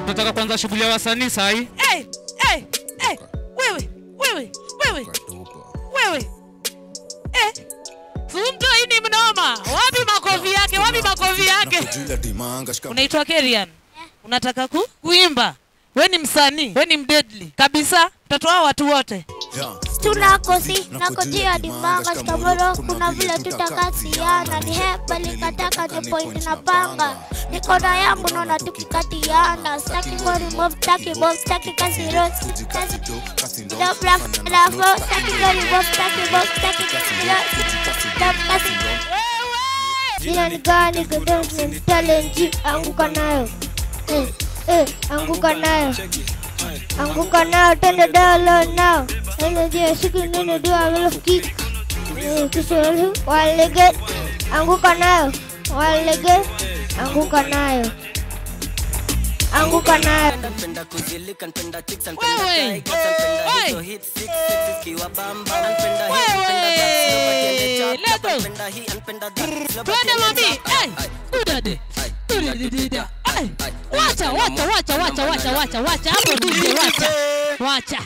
Nataka kuanza shughuli ya wasanii sahi. Hey, hey, hey. Wewe, wewe, wewe. Wewe. Eh. Mtu hii ni mnoma. Wapi makofi yake? Wapi makofi yake? Unaitwa Kerian. Unataka kuimba. Wewe ni msanii, wewe ni mdeadly. Kabisa, utatoa watu wote. Tunakosi nakojia dimanga skamoro kuna vile tutakasiana ni hepa likataka ni point na panga niko na yangu naona tukikatiana staki ngori move staki move staki kasi road kasi no black na fo staki ngori move staki move staki kasi road kasi wewe ni gani kudonsi challenge anguka nayo anguka nayo anguka nayo tende dalo now. Anguka nayo, anguka nayo, anguka nayo. Wewe, leto. Twende mami, hey, udade, udade, hey. Wacha, wacha, wacha, wacha, wacha, wacha, wacha, hapo DJ, wacha, wacha.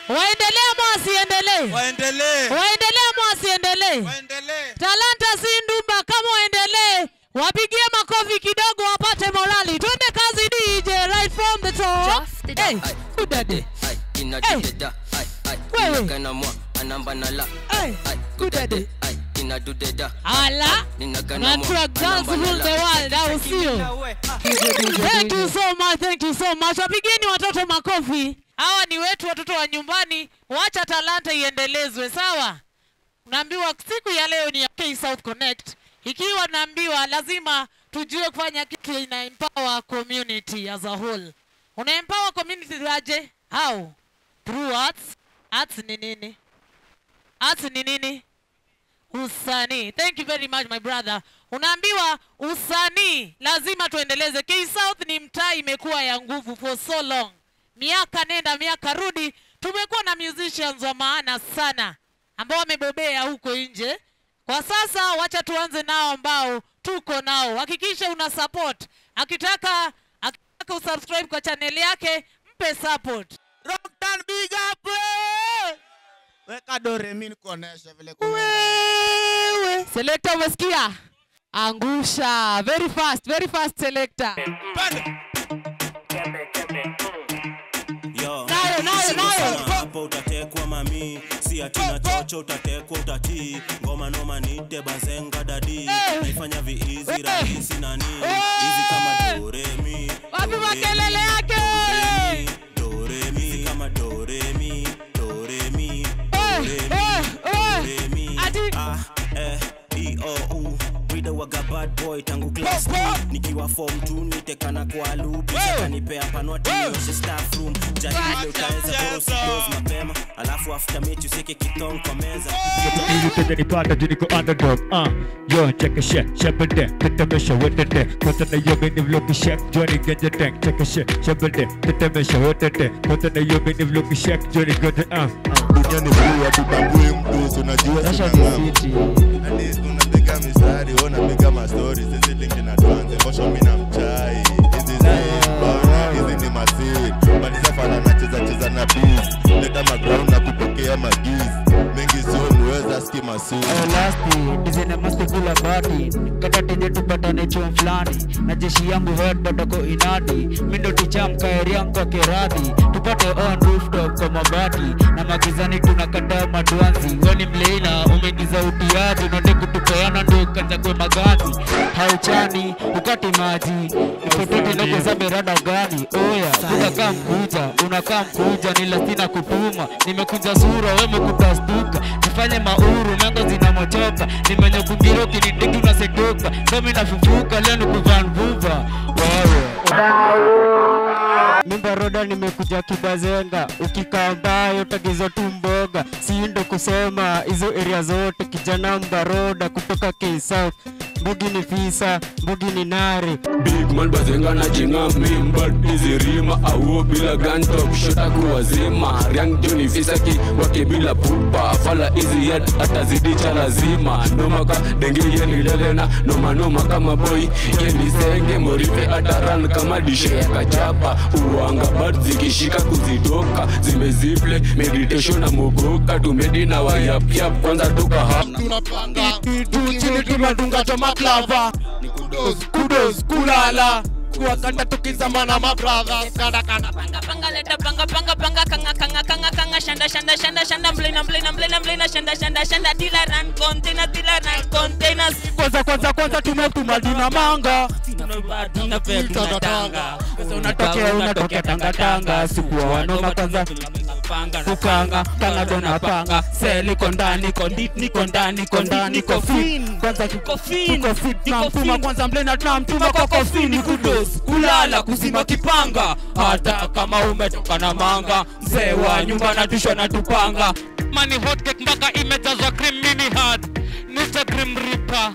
Waendelee ama wasiendelee? Waendelee. Waendelee ama wasiendelee? Waendelee. Talanta si ndumba, kama waendelee, wapigie makofi kidogo wapate morali. Twende kazi DJ, right from the top. Hey, udade. Hey. Wewe. Hey, udade. Ala, natural dance rule the world, au sio? Thank you so much, thank you so much. Wapigeni watoto makofi. Hawa ni wetu watoto wa nyumbani, wacha talanta iendelezwe, sawa? Naambiwa siku ya leo ni ya K South Connect. Ikiwa naambiwa lazima tujue kufanya kitu ina empower community as a whole. Una empower community aje? How? Through arts. Arts ni nini? Arts ni nini? Usanii. Thank you very much my brother. Unaambiwa usanii lazima tuendeleze. K South ni mtaa imekuwa ya nguvu for so long. Miaka nenda miaka rudi, tumekuwa na musicians wa maana sana ambao wamebobea huko nje. Kwa sasa wacha tuanze nao ambao tuko nao. Hakikisha una support. Akitaka usubscribe kwa channel yake, mpe support. Rocktan big up. Weka do re mi nikuoneshe vile kuna. Wewe selector umesikia? Angusha very fast selector. Pande. Nayo nayo. Hapo utatekwa mami, si ati na chocho utatekwa utati. Ngoma noma nite bazenga dadi. Naifanya vi easy rahisi nani. Easy kama do re mi. Wapi makelele yake? Do re mi kama do re mi, do re mi. Do re mi. Ati A E O U. Reader waga bad boy tangu class 2. Nikiwa form 2 nitekana kwa loop. Kanipea panwa tiyoshe staff room. Jaribu leo utaweza bora usidose mapema. Alafu after meet useke kitong kwa meza. Ili utenipata juu niko underdog. Yo check a shit, shebede, tetemesha wetete. Kwanza na yo mini vlog shake, Johnny Genja tank. Check a shit, shebede, tetemesha wetete. Kwanza na yo mini vlog shake, Johnny Genja. Dunia ni blue, hatutambui mtu, unajua sina ngamu. Hadi unapiga mistari, unapiga mastori, sisi linki na tuanze, mosho mimi na mchai. Hizi si bana, hizi ni masiri. Maliza fana na cheza cheza na beats. Leta maground na kupokea magiz. Mengi sio muweza ski masiri. Lasti, design must kula bati. Kata teje tupatane chuo fulani. Na jeshi yangu head batako inadi. Mimi ndo ticha mkaeria kwa keradhi. Tupate on rooftop kwa mabati. Na magizani tunakataa maduanzi. Wewe ni mleina, umeingiza utiaji. Unaende kutupeana ndio ukaanza kwa magazi. Hauchani, ukati maji. Ipotote noko za berada gani. Oya, unakaa mkuja, unakaa mkuja. Ni lastina kutuma. Nimekunja sura, wewe umekutastuka. Nifanye mauru, mengo zinamochoka. Nimenye kungiro kinidiki unasetoka. Ndio mimi nafufuka, leo nikuvanvuva. Wewe. Mimba boda nimekuja kibazenga. Ukikaa mbaya utagezwa tu mboga. Si ndo kusema hizo area zote kijana mbaroda kutoka K-South. Mbugi ni fisa, mbugi ni nari. Big man bazenga na jinga mimba hizi rima au bila gun top shota kuwazima. Riang Johnny fisa ki wake bila pupa. Fala hizi yet atazidi cha lazima. Noma ka denge yeni lelena noma noma kama boy yeni senge morife ataran kama dishe ya kachapa. Uanga bad zikishika kuzitoka zimeziple meditation na mugoka tumedi na wayap yap kwanza toka hapa. Tunapanga chini tunadunga choma klava. Kudos, kudos, kulala. Kuwakata tukizama na mabrothers. Kada kada panga panga leta panga panga panga kanga kanga kanga kanga shanda shanda shanda shanda mblina mblina mblina mblina shanda shanda shanda tila run container tila run containers. Kwanza kwanza kwanza tumemtuma dina manga. Tuna tanga. Unatokea unatokea tanga tanga. Sikuwa wanoma kwanza kukanga kanga dona panga. Seli kondani kondit ni kondani kondani kofin. Kwanza kofin kofin tunamtuma kwanza mblina tunamtuma kwa kofini kudos. Kulala kuzima kipanga hata kama umetoka na manga. Mzee wa nyumba natishwa na tupanga. Money hot cake mpaka imejazwa cream mini hard. Nita grim reaper.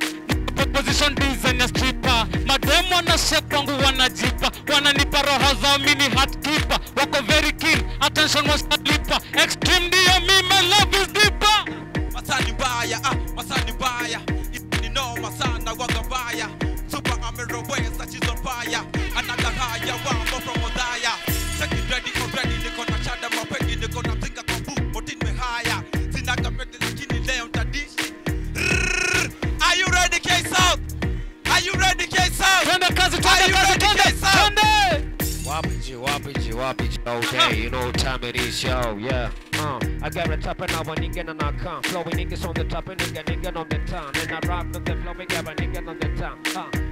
Position design stripper. Madem wana shape wangu wanajipa. Wananipa roho zao mini heart keeper. Wako very keen, attention was lipa. Extreme ndio me, my love is deeper. Masani mbaya, ah, masani mbaya. Ni noma sana waga mbaya. Super ameroweza she's on fire. Another higher one from Odaya. Second ready already niko na chada mapengi niko na mzinga kwa boot but in higher. Sina kamete lakini leo ntadishi. Are you ready K-South? Are you ready K-South? Twende kazi, twende kazi, twende, twende. Wapi wapi wapi okay, you know what time it is, yo, yeah. I got a top and now a nigga and I come flowing niggas on the top and nigga nigga on the town. And I rap on the flow, we got a nigga on the town.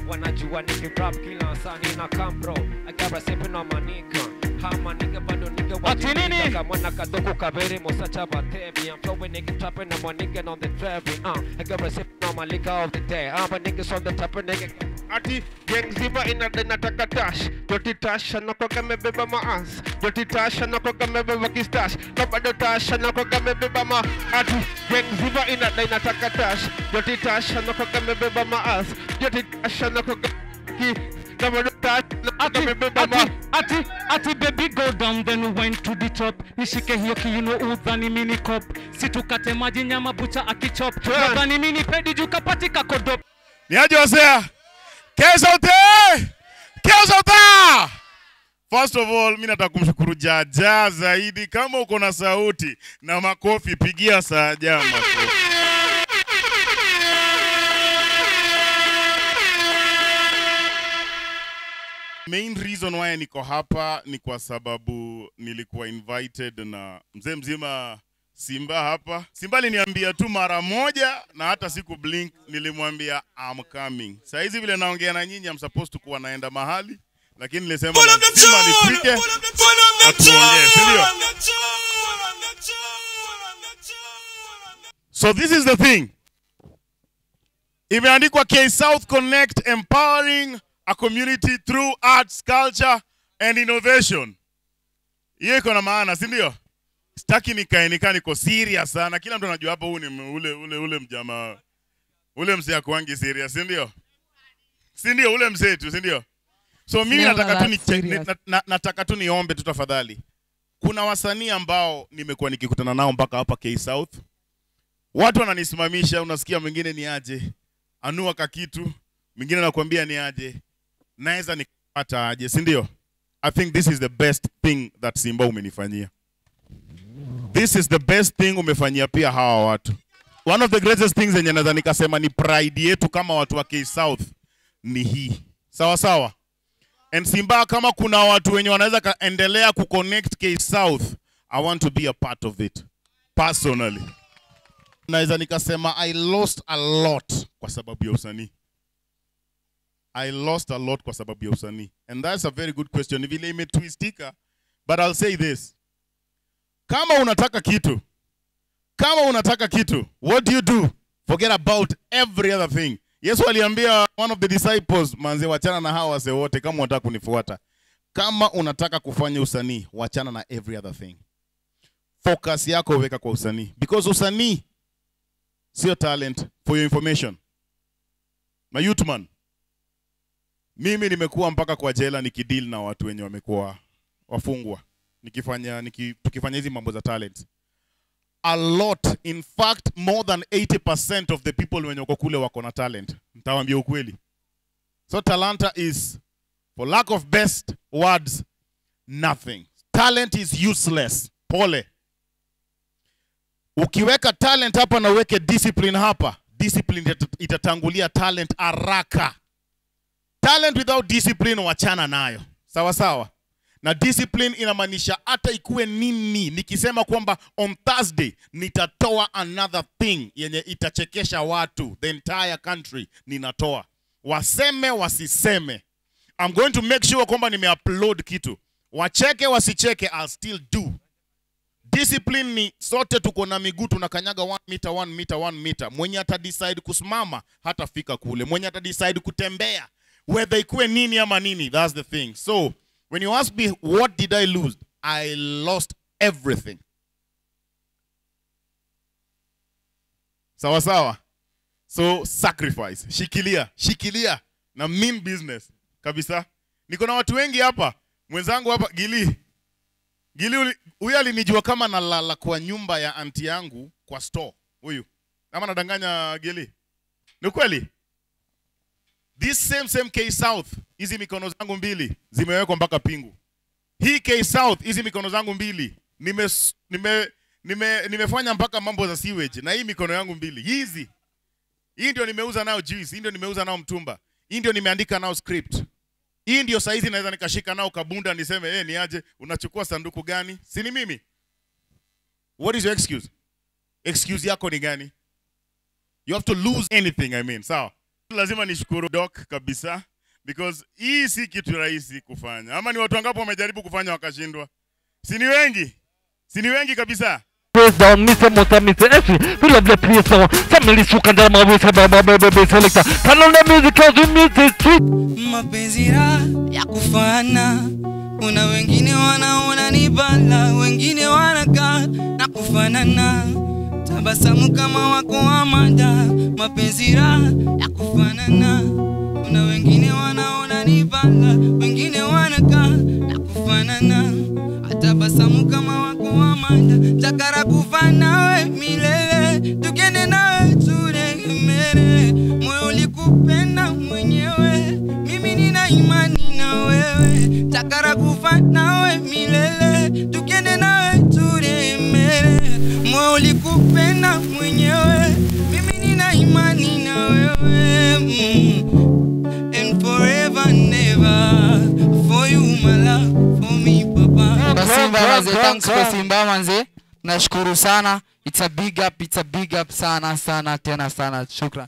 Wanajua nikirap kila saa nina come bro. I got a sipping on my nigga. How my nigga bado nigga wajini kama kadogo kabere mosacha batebi. I'm flowing nigga trapping on my nigga on the traffic. I got a sipping on my liquor of the day. I'm a niggas on the top and nigga. Ati gang zima inataka tash. Dirty tash anakuwa amebeba maas. Dirty tash anakuwa amebeba kistash. Na bado tash anakuwa amebeba ma. Ati gang zima inataka tash. Dirty tash anakuwa amebeba maas. Dirty tash anakuwa ki na bado tash amebeba ma. Ati ati baby go down then went to the top. Nishike hiyo kiuno udhani mini cop. Situkate maji nyama bucha akichop. Udhani mini pedi juu kapatika kodop. Ni aje wasea? K-South! K-South! First of all, mimi nataka kumshukuru Jaja zaidi. Kama uko na sauti na makofi, pigia Saja makofi. Main reason why niko hapa ni kwa sababu nilikuwa invited na mzee mzima Simba hapa. Simba aliniambia tu mara moja na hata siku blink nilimwambia I'm coming. Saa hizi vile naongea na nyinyi I'm supposed to kuwa naenda mahali, lakini nilisema lazima nifike na tuongee, si ndio? So this is the thing. Imeandikwa K-South Connect, empowering a community through arts, culture and innovation. Hiyo iko na maana, si ndio? Sitaki nikae niko serious sana. Kila mtu anajua hapa huu ni ule mjamaa. Ule mzee akuangi serious, si ndio? Si ndio ule mzee tu, si ndio? So mimi nataka tu niombe tu tafadhali. Kuna wasanii ambao nimekuwa nikikutana nao mpaka hapa K-South. Watu wananisimamisha, unasikia mwingine ni aje, anua kakitu, mwingine anakuambia ni aje, naweza nikapata aje, si ndio? I think this is the best thing that Simba umenifanyia. This is the best thing umefanyia pia hawa watu. One of the greatest things yenye naweza nikasema ni pride yetu kama watu wa K-South ni hii. Sawa sawa. And Simba, kama kuna watu wenye wanaweza kaendelea kuconnect K-South, I want to be a part of it personally. Naweza nikasema I lost a lot kwa sababu ya usanii. I lost a lot kwa sababu ya usanii. And that's a very good question. Vile imetwistika, but I'll say this. Kama unataka kitu, what do you do? Forget about every other thing. Yesu aliambia one of the disciples, manze wachana na hawa wase wote kama unataka kunifuata. Kama unataka kufanya usanii, wachana na every other thing. Focus yako weka kwa usanii. Because usanii sio talent, for your information. My youth man, mimi nimekuwa mpaka kwa jela nikideal na watu wenye wamekuwa wafungwa. Tukifanya hizi mambo za talent. A lot, in fact, more than 80% of the people wenye wako kule wako na talent. Nitawaambia ukweli. So talanta is, for lack of best words, nothing. Talent is useless. Pole. Ukiweka talent hapa na uweke discipline hapa, discipline itatangulia talent haraka. Talent without discipline wachana nayo. Sawa sawa. Na discipline inamaanisha hata ikue nini, nikisema kwamba on Thursday nitatoa another thing yenye itachekesha watu, the entire country ninatoa. Waseme wasiseme, I'm going to make sure kwamba nimeupload kitu. Wacheke wasicheke, I'll still do. Discipline ni sote tuko na miguu tunakanyaga 1 meter 1 meter 1 meter. Mwenye ata decide kusimama hatafika kule. Mwenye ata decide kutembea, whether ikue nini ama nini, that's the thing. So when you ask me what did I lose, I lost everything. Sawa sawa. So sacrifice, shikilia, shikilia na mean business kabisa. Niko na watu wengi hapa, mwenzangu hapa Gili. Gili huyu alinijua kama nalala kwa nyumba ya anti yangu kwa store. Huyu. Ama nadanganya Gili? Ni kweli? This same K South, hizi mikono zangu mbili zimewekwa mpaka pingu. Hii K South, hizi mikono zangu mbili nimefanya mpaka mambo za sewage na hii mikono yangu mbili. Hizi. Hii ndio nimeuza nao juice, hii ndio nimeuza nao mtumba. Hii ndio nimeandika nao script. Hii ndio saizi naweza nikashika nao kabunda niseme, ni aje, unachukua sanduku gani? Si ni mimi? What is your excuse? Excuse yako ni gani? You have to lose anything, I mean. Sawa. Lazima nishukuru Doc kabisa, because hii si kitu rahisi kufanya. Ama ni watu wangapi wamejaribu kufanya wakashindwa? Si ni wengi? Si ni wengi kabisa? Down, Mr. Mota, Mr. F, we love the place, family, Sukanda, Selector, turn on the music, cause we music, street. Mapenzi ya kufana, kuna wengine wanaona ni bala, wengine wanakaa na kufanana, tabasamu kama wako amada. Mapenzi ya kufanana, kuna wengine wanaona ni bala, wengine wanakaa na kufanana, tabasamu kama wako amada. Takara kufa nawe milele, tukende nawe turegemere, moyo ulikupenda mwenyewe, mimi nina imani na wewe. Takara kufa nawe milele, tukende nawe turegemere, moyo ulikupenda mwenyewe, mimi nina imani na wewe. And forever never, for you my love, for me papa. Simba manze, thanks kwa Simba manze. Nashukuru sana. It's a big up, it's a big up sana sana tena sana. Shukran.